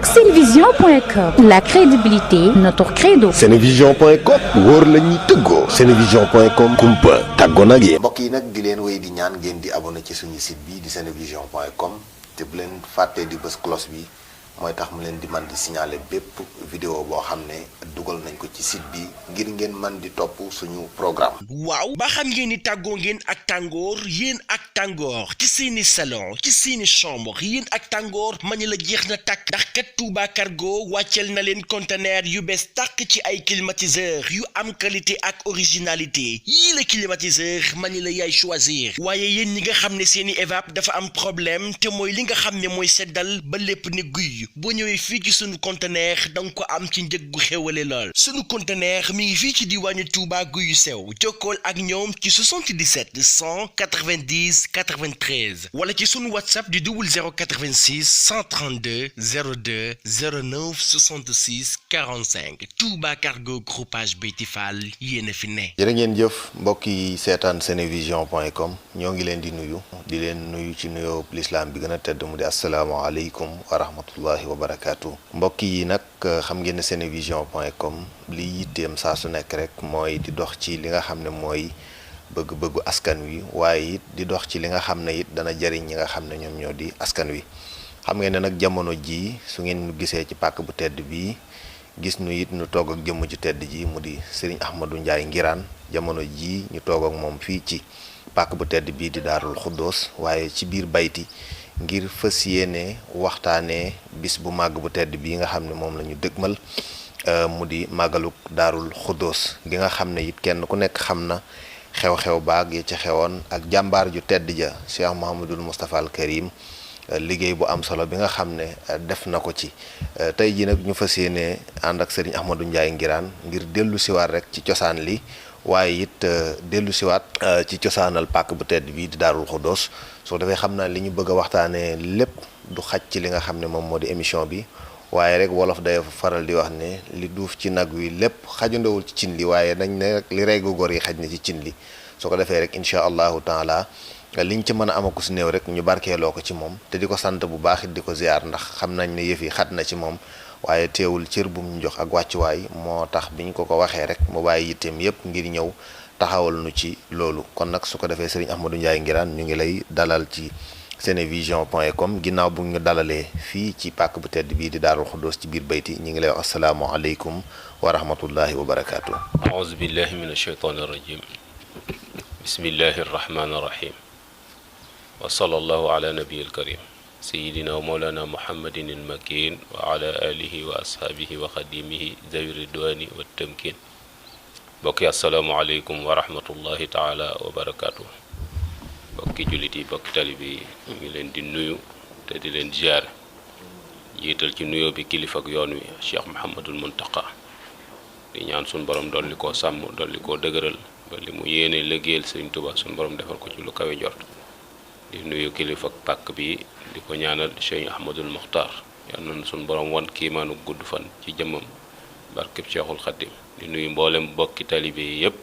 ak senevision.com, la crédibilité notre credo. senevision.com wóor la ñuy tëggoo. senevision.com kumpa tàggoo nag yéen. mbokk yi nag di leen wéy di ñaan ngeen di abonné ci suñu site bi di senevision.com te bu leen fàttee di bës cloche bi mooy tax mu leen di man di signaler bépp vidéo boo xam ne dugal nañ ko ci site bi ngir ngeen man di topp suñu programme. waaw ba xam ngeen ni tàggoo ngeen ak tàngoor yéen ak tàngoor ci seeni salon ci seeni chambre yéen ak tàngoor mañu la jeex na tàkk ndax kat Touba Cargo wàccel na leen conteneur yu bees tàkk ci ay climatiseur yu am qualité ak originalité yii la climatiseur mañu la yaay choisir waaye yéen ñi nga xam ne seeni évap dafa am problème te mooy li nga xam ne mooy seddal ba lépp ne guy boo ñëwee fii ci sunu conteneur danga ko am ci njëg gu xéwale lool sunu conteneur mi ngi fii ci diwaanu Touba Guyu Sew jokkool ak ñoom ci 77 190 93 wala ci sunu whatsapp di 0086 132 02 09 66 45 Touba Cargo groupage Beyti Fall yéen a fi ne. jërë ngeen jëf mbokk yi seetaan senevision.com ñoo ngi leen di nuyu ci nuyoo l'islam bi gën a tedd mu di asalaamaaleykum wa rahmatullahi wa barakaatu. mbokk yi nag xam ngeen ne senevision.com li yitteem saa su nekk rek mooy di dox ci li nga xam ne mooy bëgg-bëggu askan wi waaye it di dox ci li nga xam ne it dana jariñ ñi nga xam ne ñoom ñoo di askan wi. xam ngeen ne nag jamono ji su ngeen gisee ci pàkk bu tedd bi gis nu it ñu toog ak jëmm ju tedd ji mu di Serigne Ahmadou Ndiaye Nguirane jamono ji ñu toog ak moom fii ci pàkk bu tedd bii di Daarul Xuddoos waaye ci biir bayti ngir fas yéene waxtaanee bis bu màgg bu tedd bii nga xam ne moom la ñu dëgmal mu di màggaluk Daarul Xuddoos gi nga xam ne it kenn ku nekk xam na xew-xew baag yi ci xewoon ak jàmbaar ju tedd ja Cheikh Mouhamadul Moustapha al Karim liggéey bu am solo bi nga xam ne def na ko ci tey ji nag ñu fas yéene ànd ak Serigne Ahmadou Ndiaye Nguirane ngir dellu siwaat rek ci cosaan li waaye it dellu siwaat ci cosaanal pàkk bu tedd bii di Daarul Xuddoos soo defee xam naa li ñu bëgg a waxtaanee lépp du xaj ci li nga xam ne moom moo di émission bi waaye rek wolof day faral di wax ne li duuf ci nag wi lépp xajandowul ci cin li waaye dañ ne rek li reggu gor yi xaj na ci cin li soo ko defee rek incha allahu taala liñ ci mën a amaku si néew rek ñu barkeeloo ko ci moom te di ko sant bu baax it di ko ziar ndax xam nañ ne yëf yi xat na ci moom waaye teewul cër bu mu jox ak wàccuwaay moo tax bi ñu ko waxee rek mu bàyyi yitteem yépp ngir ñëw taxawal nu ci loolu kon nag su ko defee Serigne Ahmadou Ndiaye Nguirane ñu ngi lay dalal ci senevision.com ginnaaw bu ñu dalalee fii ci pàkk bu tedd bii di Daarul Xuddoos ci biir bayti ñu ngi lay wax asalaamaaleykum wa rahmatullahi wa barakaatu. aouzu billahi min ashaytaani rajim bismillahi arrahmani arrahim wa sallallahu ala nabiyil karim sayidina wa mawlana muhammadin il makin wa ala alihi wa ashaabihi wa xadimihi zawi ridwani wa tamkin bokki asalaamualeykum wa rahmatullahi taala wa barakaatu. bokki jullit yi bokki talibe yi ñu ngi leen di nuyu te di leen ziyaare jiital ci nuyoo bi kilifa ak yoon wi Cheikh Mouhamadul Muntaqa di ñaan suñ borom dolli koo sàmm dolli koo dëgëral ba li mu yéene liggéeyal Sëriñ Tuubaa suñ borom defal ko ci lu kawe jort di nuyu kilifa ak pàkk bi di ko ñaanal Cheikh Ahmadul Muxtaar yal na suñ borom wan kiimaanu gudd fan ci jëmmam barkeb Cheikhul Xaddim di nuyu mboolem bokki talibe yi yépp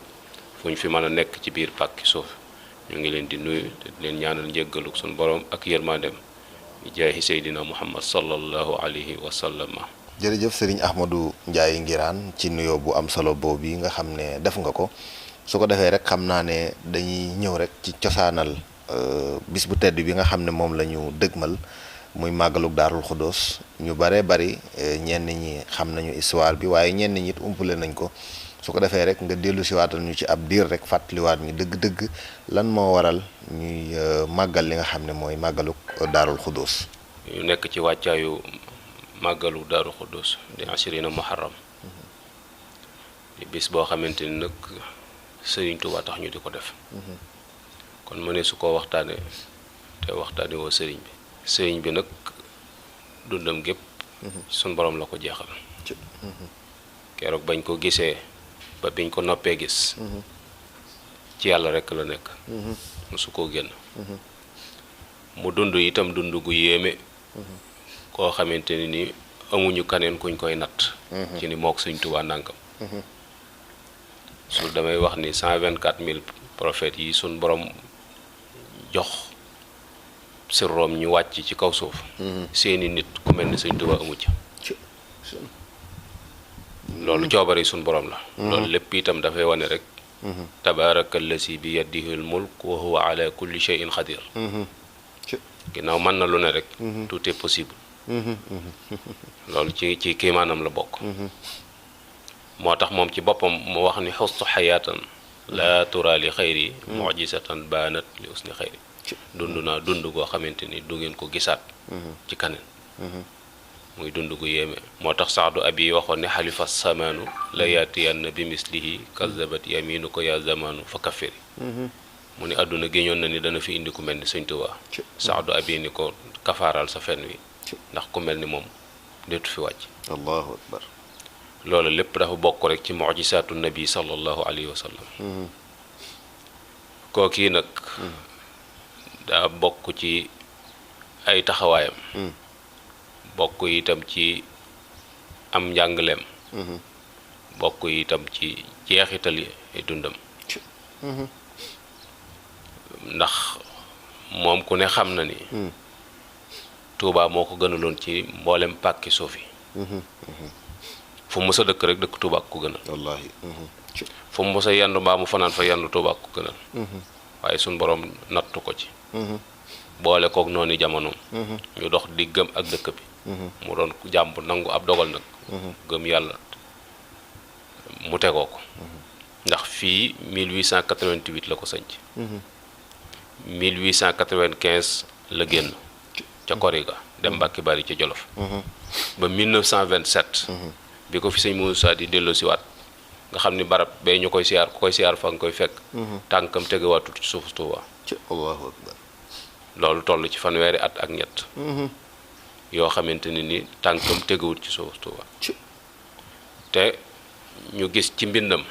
fu ñu fi mën a nekk ci biir pàkki suuf ñu ngi leen di nuyu te di leen ñaanal njëggaluk suñ borom ak yërmandem bi jaahi Seydina Muhammad sallallahu alayhi wa sallam. jërëjëf Serigne Ahmadou Ndiaye Nguirane ci nuyoo bu am solo boobu yi nga xam ne def nga ko su ko defee rek xam naa ne dañuy ñëw rek ci cosaanal bis bu tedd bi nga xam ne moom la ñu dëgmal muy màggaluk Daarul Xuddoos ñu bare bari ñenn ñi xam nañu histoire bi waaye ñenn ñi it umpale nañ ko su ko defee rek nga dellu siwaatal ñu ci ab diir rek fàttaliwaat ñu dëgg-dëgg lan moo waral ñuy màggal li nga xam ne mooy màggaluk Daarul Xuddoos. ñu nekk ci wàccaayu màggalu Daarul Xuddoos di asirina muharram di bis boo xamante ni nag Sëriñ Tuubaa tax ñu di ko def kon mu ne su ko waxtaane te waxtaane woo sëriñ bi nag dundam gépp suñ borom la ko jeexal keroog bañ ko gisee ba biñ ko noppee gis ci yàlla rekk la nekk musu koo génn mu dund itam dund gu yéeme koo xamante ni amuñu kaneen kuñ koy natt ci ni mook Sëriñ Tuubaa nàngam su damay wax ni 124 000 prophètes yi suñ borom jox sirroom ñu wàcc ci kaw suuf seeni nit ku mel ni Sëriñ Tuubaa amu ci loolu coobare suñ borom la. loolu lépp itam dafay wane rek. tabaarakallazi bi yadihil mulk wa huwa ala kulli shay'in xadir. ginnaaw mën na lu ne rek. tout est possible. loolu ci kiimaanam la bokk. moo tax moom ci boppam mu wax ni xustu xayaatan laa tura li xayri mujisatan baanat li usni xayri. dund naa dund goo xamante ni du ngeen ko gisaat. ci kaneen. muy dund gu yéeme. moo tax saadu abi waxoon ne xalifa samaanu la yaatiyanna bi mislihi kazabat yaminu ko yaa zamaanu fa kaffiri. mu ni àdduna géñoon na ni dana fi indi ku mel ni Sëñ Tuubaa. saadu abi ni ko kafaaral sa fen wi ndax ku mel ni moom deetu fi wàcc. allahu akbar. loolu lépp dafa bokk rek ci mujisaatu nabi sallallahu alayhi wa sallam. kookii nag daa bokk ci ay taxawaayam. bokk itam ci am njàngaleem. bokk itam ci jeexitali ay dundam. ndax moom ku ne xam na ni. Tuubaa moo ko gënaloon ci mboolem pàkki suuf yi. fu mu mës a dëkk rek dëkk Tuubaa ko gënal. wallaahi. fu mu mës a yendu mbaa mu fanaan fa yendu Tuubaa ko gënal. waaye suñ borom nattu ko ci. boole kook noonu jamonoom. ñu dox diggam ak dëkk bi. mu doon jàmb nangu ab dogal nag. gëm yàlla mu tegoo ko. ndax fii 1888 la ko sanc 1895 la génn ca Koriga dem Mbàkke Bari ca Jolof. ba 1927. bi ko fi sëñ Muusaa di delloosiwaat nga xam ni barab bee ñu koy siyaar ku koy siyaar fa nga koy fekk. tànkam tegewaatut ci suufu Tuubaa. allahu akbar. loolu toll ci fanweeri at ak ñett. yoo xamante ni tànkam tegewut ci suufu Tuubaa. te ñu gis ci mbindam.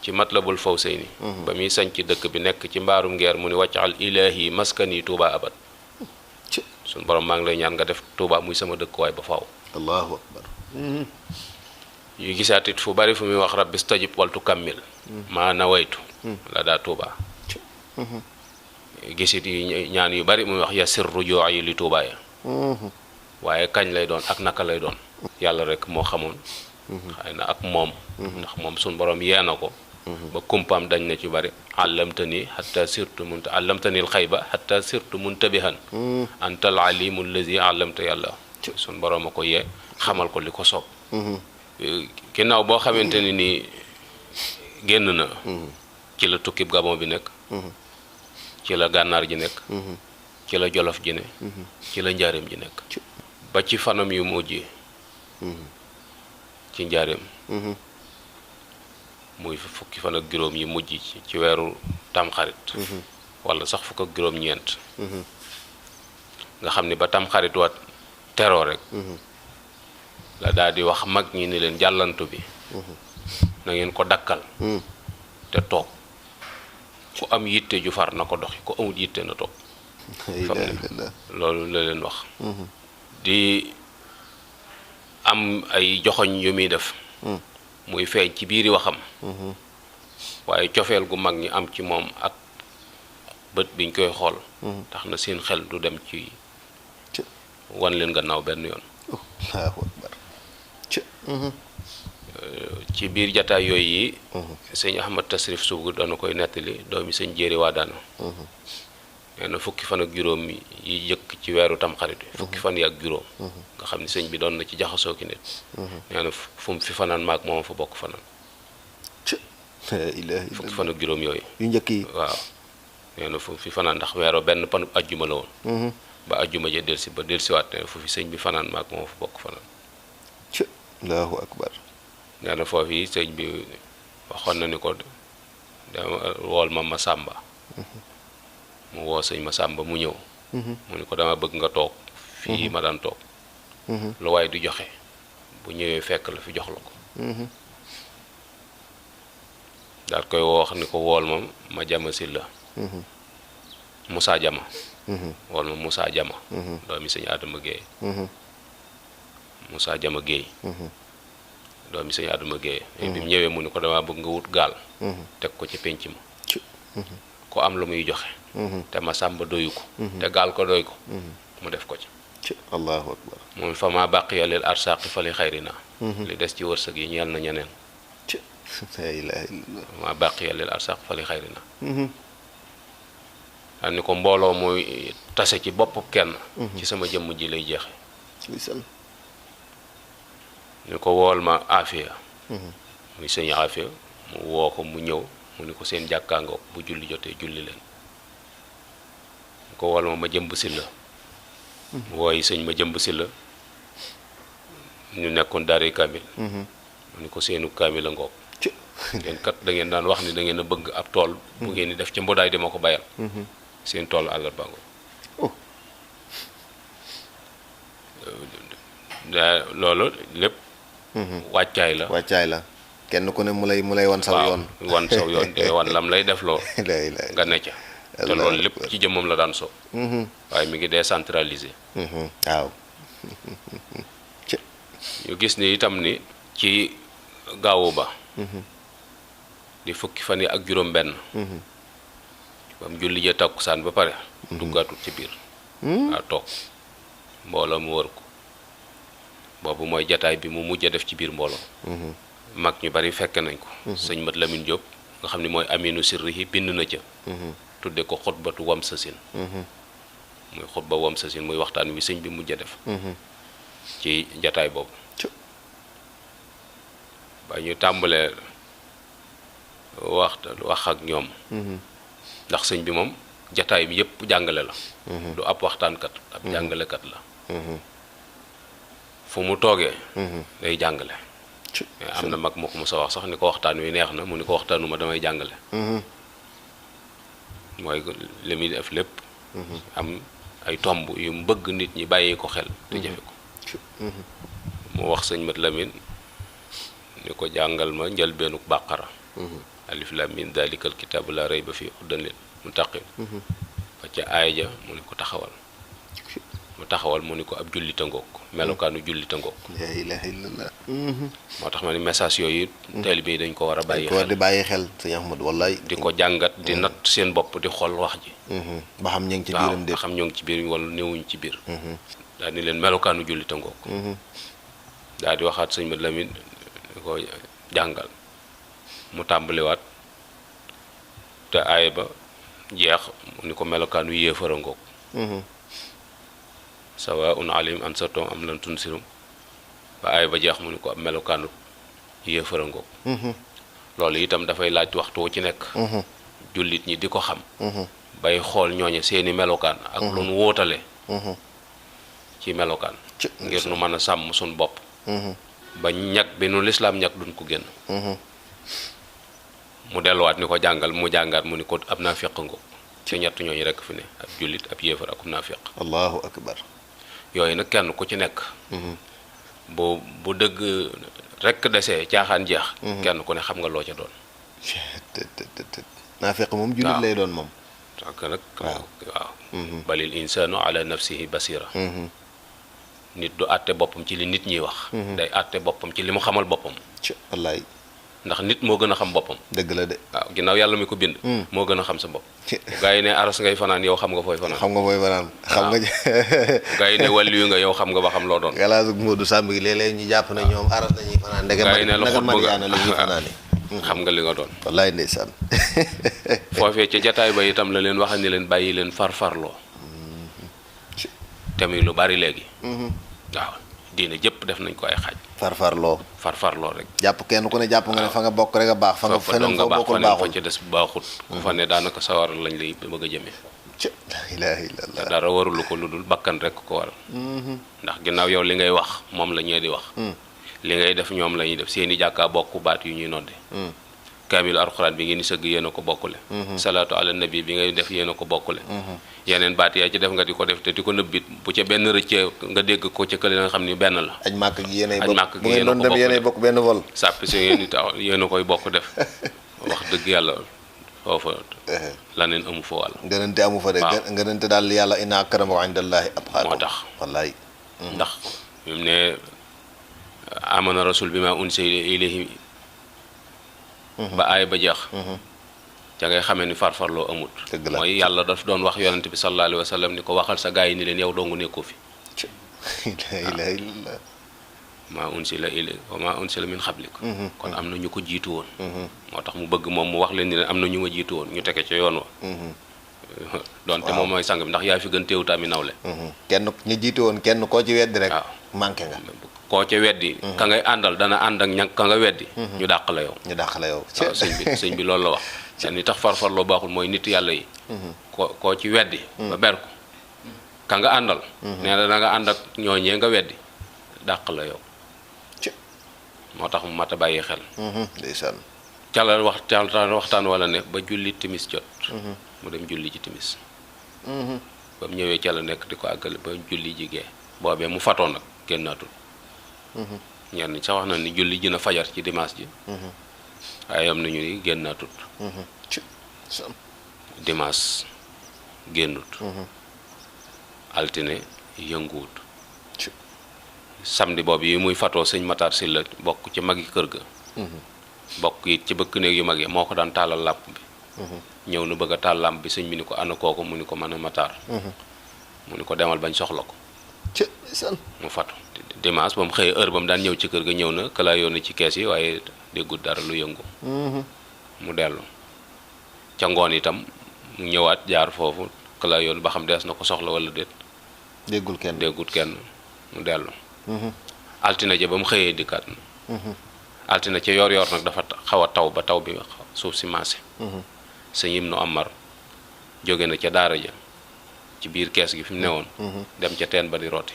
ci Matlabul Fawzayni. ba muy sañc dëkk bi nekk ci mbaarum ngeer mu ni waccal ilaahi maskani Tuubaa abad. suñ borom maa ngi lay ñaan nga def Tuubaa muy sama dëkkuwaay ba faaw. allahu akbar. yu gisaat it fu bari fu muy wax rabbi stajib waltu kammil. maa nawaytu la daa Tuubaa. gisit yi ñaan yu bari muy wax ya sirru joo yi li Tuubaa ya. waaye kañ lay doon ak naka lay doon. yàlla rek moo xamoon. xëy na ak moom. ndax moom suñ borom yee na ko. ba kumpaam dañ na ci bari. allamtani xatta sirtu allamtanil xayba xatta sirtu muntabihan. antal alimu allazi allamta yàlla. suñ borom a ko yee xamal ko li ko soob. ginnaaw boo xamante ni nii génn na. ci la tukkib Gabon bi nekk. ci la gànnaar ji nekk. ci la jolof ji ne. ci la njaareem ji nekk. ba ci fanam yu mujj. ci njaareem. muy fukki fan ak juróom yi mujj ci weeru tamxarit. wala sax fukk ak juróom-ñeent. nga xam ni ba tamxarit wat teroo rek. la daal di wax mag ñi ni leen jàllantu bi. na ngeen ko dakkal. te toog ku am yitte ju far na ko doxi ku amut yitte na toog. loolu la leen wax. di am ay joxoñ yu muy def. muy feeñ ci biiri waxam. waaye cofeel gu mag ñi am ci moom ak bët biñ koy xool. tax na seen xel du dem ci wan leen gannaaw benn yoon. ci biir jataay yooyu yi. sëñ Ahmad Tasrif Sugu dana koy nettali doomi sëñ Jéeri waa daana. nee na fukki fan ak juróom yi jëkk ci weeru tamxarit bi. fukki fan yi ak juróom. nga xam ne sëñ bi doon na ci jaxasoo ki nit. nee na fu mu fi fanaan maag moom fa bokk fanaan. fukki fan ak juróom yooyu. yu njëkk yi waaw. nee na fu mu fi fanaan ndax weeroo benn panu ajjuma la woon. ba ajjuma ja delsi ba delsiwaat ne fu fi sëñ bi fanaan maag moom fa bokk fanaan. allahu akbar. nee na foofu yi sëñ bi waxoon na ni ko dama wool ma Sàmba. mu woo sëñ ma Sàmba mu ñëw. mu ni ko dama bëgg nga toog fii ma daan toog. lu waay du joxe bu ñëwee fekk la fi jox la ko. daal koy wax ni ko wool ma jama si la. Moussa Jama. wool ma Moussa Jama. doomi sëñ Adama Guèye. Moussa Jama Guèye. doomi sëñ Adama Guèye. bi mu ñëwee mu ni ko dama bëgg nga wut gaal. teg ko ci pénc ma. ko am lu muy joxe. te ma Sàmba doyu ko. te gaal ko doy ko. mu def ko ci. allahu akbar. moom fa ma baqiya lil arsaqi fa li xayrina. li des ci wërsëg yi ñeel na ñeneen la ilaha illallah. ma baqiya lil arsaq fa li xayrina ni ko mbooloo muy tase ci bopp kenn ci sama jëmm ji lay jeexe ni ko wool ma Afia muy sëñ Afia mu woo ko mu ñëw mu ni ko seen jàkkaango bu julli jotee julli leen ni ko wool ma jëmb si la mu wooyi sëñ ma jëmb si la ñu nekkoon daari kaamil mu ni ko seenu kaamil a ngoog ngeen kat da ngeen daan wax ni da ngeen a bëgg ab tool bu ngeen di def ca mbodaay dama ko bayal seen tool àllarba ngoog loolu lépp wàccaay la kenn ku ne mu lay wan saw yoon wan saw yoon di wan lam lay def loo nga ne ca te loolu lépp ci jëmmam la daan so waaye mi ngi décentralisé waaw ñu gis ni itam ni ci gaawu ba di fukki fan yi ak juróom benn bam julli ja takkusaan ba pare duggaatul ci biir waa toog mbooloo mu wër ko boobu mooy jataay bi mu mujj a def ci biir mbooloo mag ñu bari fekk nañ ko sëñ Mat Lamin Jóob nga xam ne mooy aminu sirrihi bind na ca tudde ko xutbatu wam sasin muy xutba wam sasin muy waxtaan wi sëñ bi mujj a def ci jataay boobu ba ñu tàmbalee wax ak ñoom ndax sëñ bi moom jataay bi yépp jàngale la du ab waxtaankat ab jàngalekat la fu mu toogee day jàngale am na mag moo ko mos a wax sax ni ko waxtaan wi neex na mu ni ko waxtaanuma damay jàngale mooy li muy def lépp am ay tomb yu mu bëgg nit ñi bàyyi ko xel te jëfe ko mu wax sëñ Mat Lamin ni ko jàngal ma njëlbeenu bàqara alif lam mim dalikal kitaabu la rayba fii hudan lil muttaqin fa ca aaya ja mu ni ko taxawal mu ni ko ab jullita ngoog melokaanu jullita ngoog la ilaha illallah moo tax ma ni message yooyu taalibe yi dañ ko war a bàyyi xel di bàyyi xel sëñ Ahmad wallaay di ko jàngat di natt seen bopp di xool wax ji ba xam ñoo ngi ci biiram ba xam ñoo ngi ci biir wala néewuñ ci biir daal ni leen melokaanu jullita ngoog daal di waxaat sëñ Mat Lamin di ko jàngal mu tàmbaliwaat te aaya ba jeex mu ni ko melokaanu yéefara ngoog sawaa'un alayhim ansartum am lam tunsirum ba aaya ba jeex mu ni ko ab melokaanu yéefara ngoog loolu itam dafay laaj waxtu wu ci nekk jullit ñi di ko xam bay xool ñooñe seeni melokaan ak lu nu wóotale ci melokaan ngir nu mën a sàmm suñ bopp ba ñag bi nu lislaam ñag duñ ko génn mu delluwaat ni ko jàngal mu jàngaat mu ni ko ab naafiq ngoog ci ñett ñooñu rekk fi ne ab jullit ab yéefar ak naafiq allahu akbar yooyu nag kenn ku ci nekk bu dëgg rekk desee caaxaan jeex kenn ku ne xam nga loo ca doon naafiq moom jullit lay doon moom ak nag waaw balil insaanu ala nafsihi basira nit du àtte boppam ci li nit ñiy wax day àtte boppam ci li mu xamal boppam wallaay ndax nit moo gën a xam boppam dëgg la de waaw ginnaaw yàlla mi ko bind moo gën a xam sa bopp gaa yi ne aras ngay fanaan yow xam nga fooy fanaan xam nga gaa yi ne wàllu yu nga yow xam nga ba xam loo doon galaasug Moodu Sàmb gi léeg-léeg ñu jàpp na ñoom aras nañuy fanaan gaa yi ne la xut Mariana la ñuy fanaane xam nga li nga doon wallaay ndeysaan foofee ca jataay ba itam la leen waxa ni leen bàyyi leen farfarloo tamit lu bari léegi waaw diine jëpp def nañ ko ay xaaj farfarloo rek jàpp kenn ku ne jàpp nga ne fa nga bokk rek a baax fa nga feneen nga foo bokkul baaxul fa ca des baaxut ku fa ne daanaka sawar lañ lay bëgg a jëmee la ilaha illallah dara warulu ko lu dul bakkan rek ko waral ndax ginnaaw yow li ngay wax moom la ñee di wax li ngay def ñoom la ñuy def seeni jàkkaa bokk baat yu ñuy nodde kaamil alxuraan bi ngeen di sëgg yéen a ko bokkule salaatu ala nabi bi ngay def yéen a ko bokkule yeneen baat yaa ci def nga di ko def te di ko nëbbit bu ca benn rëccee nga dégg ko ca kële nga xam ni benn la aj màkk gi yéenay aj màkk bu ngeen doon dem yéenay bokk benn vol sàppi si ngeen di tax yéen a koy bokk def wax dëgg yàlla foofa laneen amu fa wàll ngënante amu fa de ngënante daal yàlla inna akramakum indallahi atqaakum moo tax wallaay ndax mu ne amana rasul bi ma unsila ilayhi ba aay ba jeex ca ngay xamee ni farfarloo amut mooy yàlla daf doon wax yonent bi sallallahu alayhi wa sallam ni ko waxal sa gaa yi ni leen yow dongu nekkoo fi la ilaha illallah maa unsila ilay wa maa unsila min xablik kon am na ñu ko jiitu woon moo tax mu bëgg moom mu wax leen ni leen am na ñu ma jiitu woon ñu tege ca yoon wa donte moom mooy sang bi ndax yaa fi gën teewutaa mi nawle kenn ñu jiitu woon kenn koo ci weddi rek manqué nga koo ca weddi ka ngay àndal dana ànd ak ña ka nga weddi ñu dàq la yow waaw sëñ bi loolu la wax seen ni tax farfarloo baaxul mooy nit yàlla yi koo ci weddi ba ber ko ka nga àndal nee na da nga ànd ak ñooñee nga weddi dàq la yow moo tax mu mat a bàyyi xel ndeysaan ca la waxtaan wala ne ba julli timis jot mu dem julli ci timis ba mu ñëwee ca la nekk di ko àggale ba julli jigee boobee mu fatoo nag génnaatul ñenn sax wax na ni julli ji na fajar ci dimanche ji waaye am nañu ni génnaatut dimanche génnut altine yënguwut samedi boobu yi muy fatoo sëñ Matar Sylla bokk ci magi kër ga bokk it ci bëkk néeg yu mag yi moo ko daan tàllal làmp bi ñëw na bëgg a taal làmp bi sëñ bi ni ko ana kooku mu ni ko mën a Matar mu ni ko demal bañ soxla ko mu fatu dimanche ba mu xëyee heure ba mu daan ñëw ci kër ga ñëw na kala yoon ci kees yi waaye déggul dara lu yëngu mu dellu ca ngoon itam mu ñëwaat jaar foofu kala yoon ba xam dees na ko soxla wala déet déggul kenn mu dellu altine ja ba mu xëyee dikkaat na altine ca yor nag dafa xaw a taw ba taw bi suuf si maase sëñ Ibnu Amar jóge na ca daara ja ci biir kees gi fi mu newoon dem ca teen ba di rooti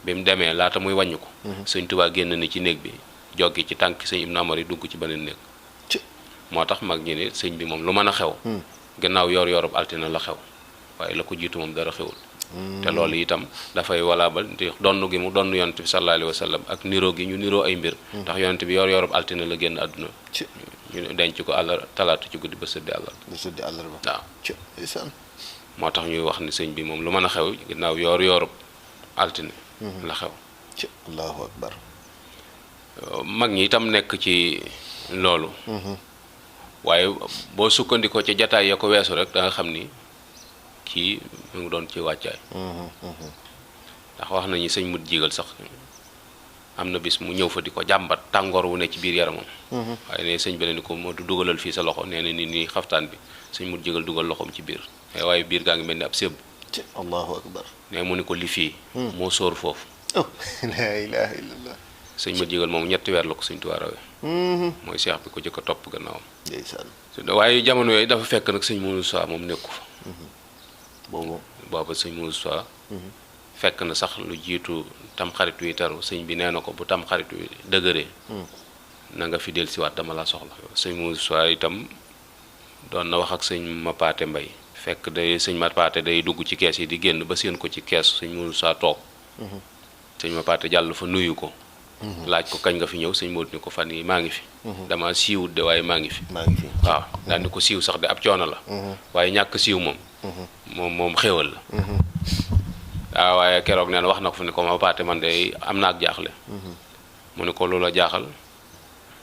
bi mu demee laata muy wàññu ko sëñ Tuubaa génn ni ci néeg bi joggi ci tànk sëñ Ibnu Amar yi dugg ci beneen néeg moo tax mag ñi ni sëñ bi moom lu mën a xew gannaaw yorub altine la xew waaye la ko jiitu moom dara xewul te loolu itam dafay walaabal di donn gi mu donn yonent bi sallallahu alayhi wa sallam ak niroo gi ñu niroo ay mbir ndax yonent bi yorub altine la génn àdduna ñu denc ko talaata ci guddi ba sëddi àllarba waaw moo tax ñuy wax ni sëñ bi moom lu mën a xew ginnaaw yorub altine la xew allahu akbar mag ñi itam nekk ci loolu waaye boo sukkandikoo ci jataay ya ko weesu rek da nga xam ni kii mu ngi doon ci wàccaay ndax wax nañu sëñ mut jigal sax am na bis mu ñëw fa di ko jàmbat tàngoor wu ne ci biir yaramam waaye ne sëñ bi ne ni ko moo du dugalal fii sa loxo nee na ni nii xaftaan bi sëñ mut jigal dugal loxoom ci biir waaye biir gaa ngi mel ni ab sébb allahu akbar ne mu ni ko li fii moo sóor foofu la ilaha illallah sëñ mut jigal moom 3 weer la ko sëñ Tuubaa rawee mooy seex bi ko jëkk a topp gannaawam ndeysaan waaye jamono yooyu dafa fekk nag sëñ Moussa moom nekku fa booba sëñ Moussa fekk na sax lu jiitu tam xarit wi teru sëñ bi nee na ko bu tam xarit wi dëgëree na nga fi del siwaat dama la soxla sëñ Moussa itam doon na wax ak sëñ Mapaate Mbay fekk day sëñ Mapaate day dugg ci kees yi di génn ba séen ko ci kees sëñ Moussa toog sëñ Mapaate jàll fa nuyu ko laaj ko kañ nga fi ñëw sëñ Modou ni ko fan yi maa ngi fi dama siiwut de waaye maa ngi fi waaw daal ni ko siiw sax de ab coono la waaye ñàkk siiw moom xéwal la waaw waaye keroog nee na wax na ko fi ni ko ma paate man de am na ak jaaxle mu ni ko loola jaaxal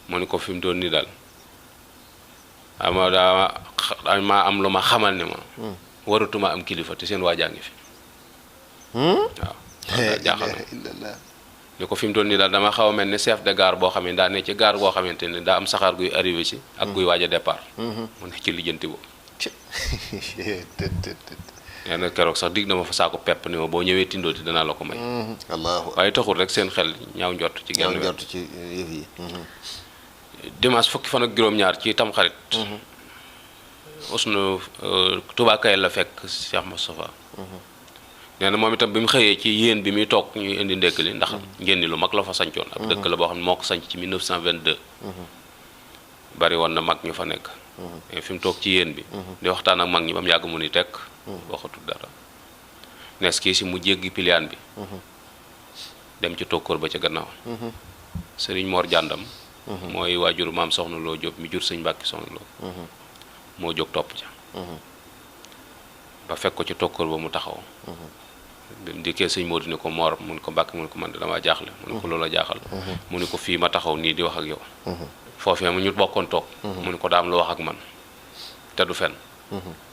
mu ni ko fi mu doon ni daal maa am lu ma xamal ni ma waratuma am kilifa te seen waajaa ngi fi waaw jaaxal na ni ko fi mu doon nii daal dama xaw a mel ni chef de gare boo xam ne daa ne ci gare boo xamante ne daa am saxaar guy arrivé si ak guy waaj a départ mu ne ci lijjanti boobu nee na keroog sax digg na ma fa saako pepp ni ma boo ñëwee tindooti danaa la ko may waaye taxul rek seen xel ñaaw njort ci genn yëf yi dimanche fukki fan ak juróom-ñaar ci tamxarit usnu Touba Kayel la fekk Cheikh Moustapha nee na moom itam bi mu xëyee ci yéen bi muy toog ñuy indi ndekk li ndax ngénni lu mag la fa sancoon ab dëkk la boo xam ne moo ko sanc ci 1922 bari woon na mag ñu fa nekk fi mu toog ci yéen bi di waxtaan ak mag ñi ba mu yàgg mu ni tekk waxatul dara nees kii si mu jéggi piliyaan bi dem ci tokkoor ba ca gannaaw sëriñ Mor Jàndam mooy waajur maam Soxna Loo Jóob mi jur sëñ Mbàkke Soxna Loo moo jóg topp ca ba fekk ko ci tokkoor ba mu taxaw bi mu dikkee sëñ Modou ni ko Mor mu ni ko Mbàkke mu ni ko man de damaa jaaxle mu ni ko loola jaaxal mu ni ko fii ma taxaw nii di wax ak yow foofee mu ñu bokkoon toog mu ni ko daam lu wax ak man te du fen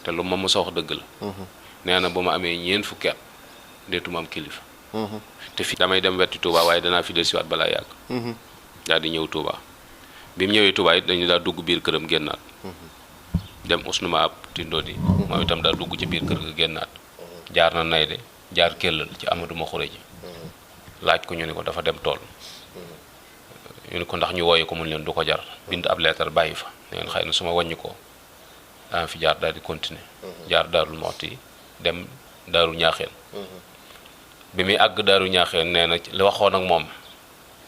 te lu ma mos a wax dëgg la nee na ba ma amee ñeent fukki at deetuma am kilifa te fi damay dem wetti Touba waaye danaa fi dellusiwaat balaa yàgg. daal di ñëw Touba bi mu ñëwee Touba it dañu daal dugg biir këram génnaat. dem Usnuma ab Tindodi moom itam daal dugg ci biir kër ga génnaat. jaar na Nayde jaar Kellal ci Amadou Maxure ji laaj ko ñu ne ko dafa dem tool. ñu ne ko ndax ñu wooye ko mun leen du ko jar bind ab leetar bàyyi fa neen xëy na su ma wàññi ko daan fi jaar daal di continuer jaar Daarul Moxti dem Daaru Ñaaxeen bi muy àgg Daaru Ñaaxeen nee na li waxoon ak moom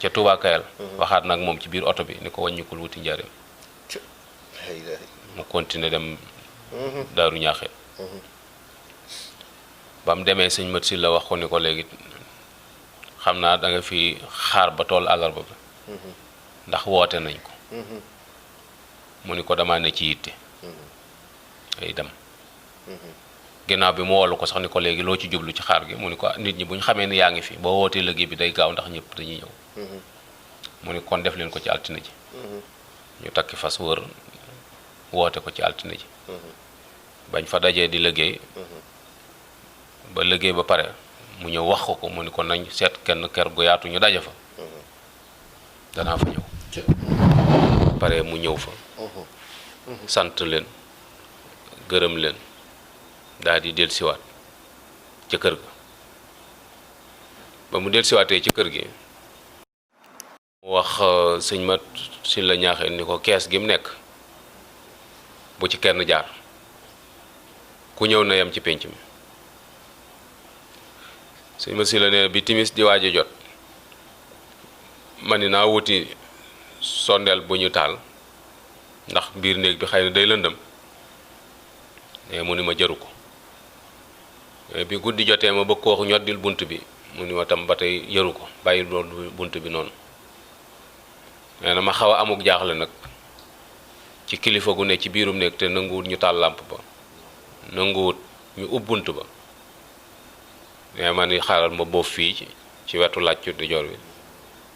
ca Touba Kayal waxaat nag moom ci biir oto bi ni ko wàññikul wuti njaareem mu continuer dem Daaru Ñaaxeen ba mu demee sëñ Mat Si la wax ko ni ko léegi xam naa da nga fi xaar ba tool àllarba bi ndax woote nañ ko mu ni ko dama ne ci yitte ay dem ginnaaw bi mu wollu ko sax ni ko léegi loo ci jublu ci xaar gi mu ni ko nit ñi bu ñu xamee ni yaa ngi fi boo wootee liggéey bi day gaaw ndax ñëpp dañuy ñëw mu ni kon def leen ko ci altine ji ñu takki fas wër woote ko ci altine ji bañ fa dajee di liggéey ba liggéey ba pare mu ñëw wax ko mu ni ko nañ seet kenn kër gu yaatu ñu daje fa danaa fa ñëw pare mu ñëw fa sant leen gërëm leen daal di dellusiwaat ca kër ga ba mu dellusiwaatee ci kër gi mu wax sëñ Mat Si la Ñaaxeen ni ko kees gi mu nekk bu ci kenn jaar ku ñëw na yem ci pénc mi sëñ Mat Si la ne bi timis di waaj a jot ma ni naa wuti sondeel bu ñu taal ndax biir néeg bi xëy na day lëndëm mais mu ni ma jaru ko bi guddi jotee ma bëgg koo ñoddil bunt bi mu ni ma tam ba tey yaru ko bàyyi loolu bunt bi noonu nee na ma xaw a amuk jaaxle nag ci kilifa gu ne ci biirum néeg te nanguwut ñu taal làmp ba nanguwut ñu ub bunt ba mais ma ni xaaral ma boof fii ci wetu làccu di jor bi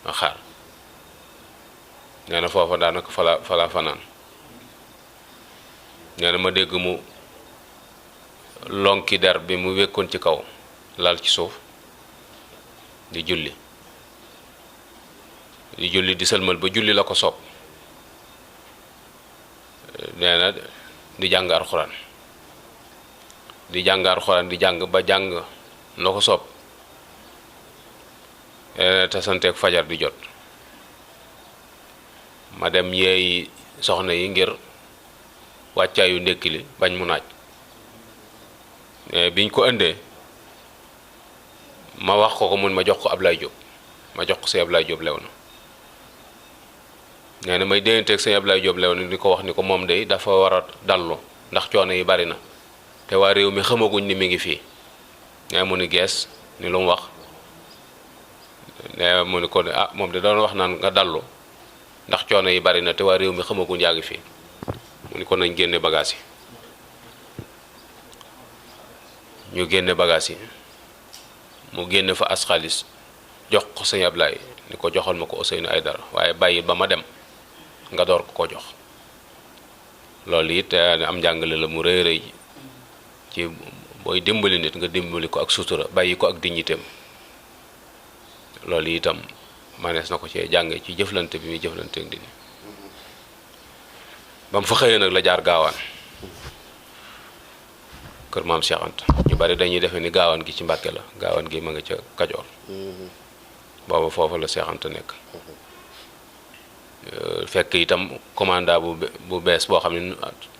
ma xaar nee na foofa daanaka fala fanaan nee na ma dégg mu lonki der bi mu wékkoon ci kaw lal ci suuf di julli di sëlmal ba julli la ko soob nee na di jàng alxuraan di jàng ba jàng la ko soob te santeek fajar di jot ma dem yeey soxna yi ngir wàccaayu ndékki li bañ mu naaj biñ ko indee ma wax ko mun ma jox ko Ablaye Diop ma jox ko sëñ Ablaye Diop lew na nee na may déyanteeg sëñ Ablaye Diop lew na di ko wax ni ko moom de dafa war a dallu ndax coono yi bari na te waa réew mi xamaguñ ni mi ngi fii nee mu ni gees ni lu mu wax nee mu ni ko ah moom de doon wax naan nga dallu ndax coono yi bari na te waa réew mi xamaguñ yaa ngi fii mu ni ko nañ génne bagage yi ñu génne bagage yi mu génne fa as xaalis jox ko sëñ Ablaye ni ko joxal ma ko Ousseynou Aïdara waaye bàyyi ba ma dem nga door ko jox loolu it am njàngale la mu rëy rëy ci booy dimbali nit nga dimbali ko ak sutura bàyyi ko ak dignitéem loolu itam manees na ko cee jànge ci jëflante bi muy jëflante ak nit ñi ba mu fa xëyee nag la jaar gaawaan kër maam Cheikh Anta ñu bari dañuy defe ni gaawaan gi ci Mbàkke la gaawaan gi ma nga ca Kajoor booba foofu la Cheikh Anta nekk fekk itam commandant bu bees boo xam ne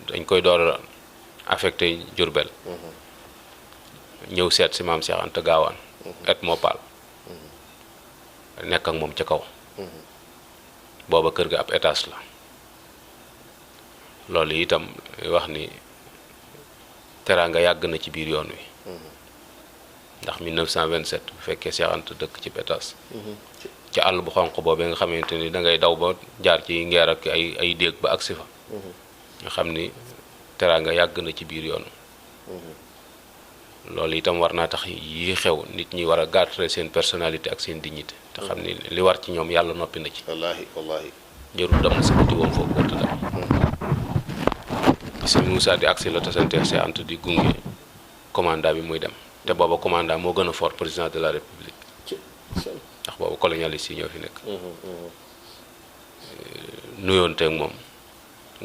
dañ koy door a affecté Jurbel ñëw seet si maam Cheikh Anta gaawaan et Mopal nekk ak moom ca kaw booba kër ga ab étage la loolu itam wax ni teraanga yàgg na ci biir yoon wi ndax 1927 bu fekkee Cheikh Anta dëkk ci étage ci àll bu xonq boobee nga xamante ni da ngay daw ba jaar ci ngeer ak ay déeg ba agsi fa nga xam ni teraanga yàgg na ci biir yoon loolu itam war naa tax yi xew nit ñi war a garder seen personnalité ak seen dignité te xam ni li war ci ñoom yàlla noppi na ci wallaahi jërul dam sa bëti woom foofu wërta dam sëñ Moussa di agsi la tasante Cheikh Anta di gunge commandant bi muy dem te booba commandant moo gën a fort président de la république ndax boobu colonialiste yi ñoo fi nekk. nuyoonteeg moom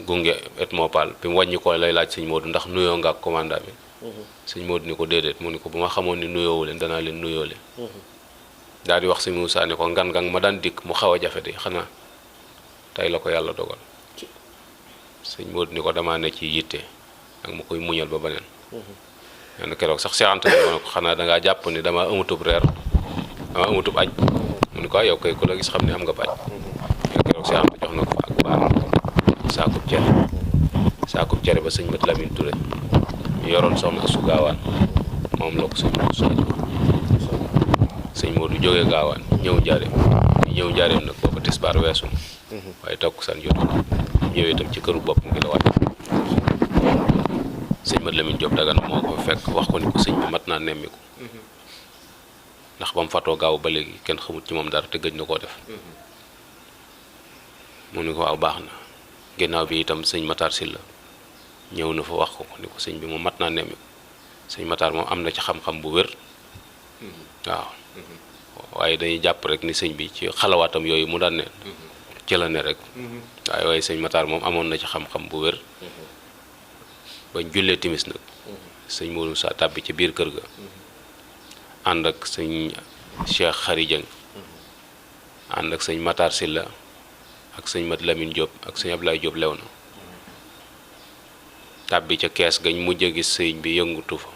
gunge et mopal bi mu wàññi ko lay laaj sëñ Modou ndax nuyoo nga ak commandant bi. sëñ Modou ni ko déedéet mu ni ko bu ma xamoon ni nuyoowu leen danaa leen nuyoole. daal di wax sëñ Moussa ni ko ngan ma daan dikk mu xaw a jafe de xanaa tey la ko yàlla dogal. sëñ Modou ni ko damaa ne ci yitte ak ma koy muñal ba beneen. nee na keroog sax seexante na ko xanaa dangaa jàpp ni dama amatub reer dama amatub añ mu ni ko yow kay ku la gis xam ne am nga bañ. keroog seexante jox na ko fa ak baar saakub cere ba sëñ Mat Lamine Touré ñu yoroon soxna su gaawaan moom la ko sëñ Modou sëñ Modou jógee gaawaan ñëw njaareem nag booba tisbaar weesu na waaye takkusaan jotu ñëwee itam ci këru bopp ngi la wàcc sëñ Mat Lamine Diop Dagana moo ko fekk wax ko ni ko sëñ bi mat naa nemmiku ndax ba mu fatoo gaaw ba léegi kenn xamut ci moom dara te gëj na koo def mu ni ko waaw baax na ginnaaw bi itam sëñ Matar Sylla ñëw na fa wax ko ni ko sëñ bi moom mat naa nemmiku sëñ Matar moom am na ci xam-xam bu wér waaw waaye dañuy jàpp rek ni sëñ bi ci xalawaatam yooyu mu daan ne ci la ne rek waaye sëñ Matar moom amoon na ci xam-xam bu wér bañ jullee timis nag sëñ Modou Sa tàbbi ci biir kër ga ànd ak sëñ Cheikh Khary Dieng ànd ak sëñ Matar Sylla ak sëñ Mat Lamine Diop ak sëñ Ablaye Diop lew na tàbbi ca kees gañ mujj a gis sëñ bi yëngutu fa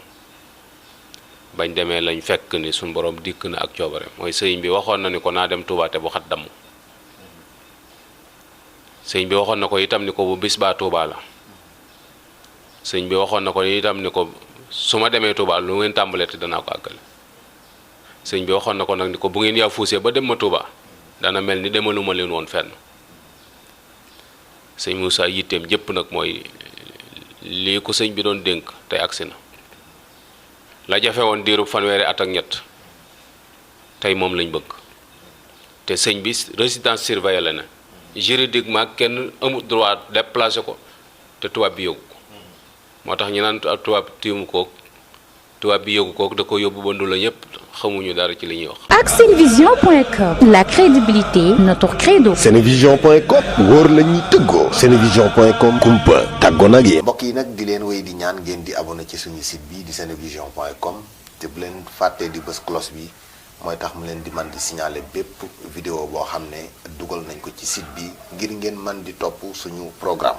bañ demee lañ fekk ni suñ borom dikk na ak coobare mooy sëñ bi waxoon na ni ko naa dem Touba te bu xat damm sëñ bi waxoon na ko itam ni ko bu bis baa Touba la sëñ bi waxoon na ko itam ni ko su ma demee Touba lu ngeen tàmbalee te danaa ko àggale sëñ bi waxoon na ko nag ni ko bu ngeen yaa fuusee ba dem ma Touba dana mel ni demaluma leen woon fenn sëñ Moussa yitteem jëpp nag mooy lii ko sëñ bi doon dénk tey agsi na la jafe woon diirub fanweeri at ak ñett tey moom lañ bëgg te sëñ bi résidence surveillée la ne juridiquement kenn amul droit déplacer ko te tubaab bi yóbbu ko moo tax ñu naan tubaab tiimu kook tubaab bi yóbbu kook da ko yóbbu ba ndu la ñëpp xamuñu dara ci li ñuy wax. ak senevision.com, la crédibilité notre credo. senevision.com wóor la ñuy tëggoo. senevision.com kumpa tàggoo nag yéen. mbokk yi nag di leen wéy di ñaan ngeen di abonné ci suñu site bi di senevision.com te bu leen fàttee di bës cloche bi mooy tax mu leen di man di signaler bépp vidéo boo xam ne dugal nañ ko ci site bi ngir ngeen man di topp suñu programme.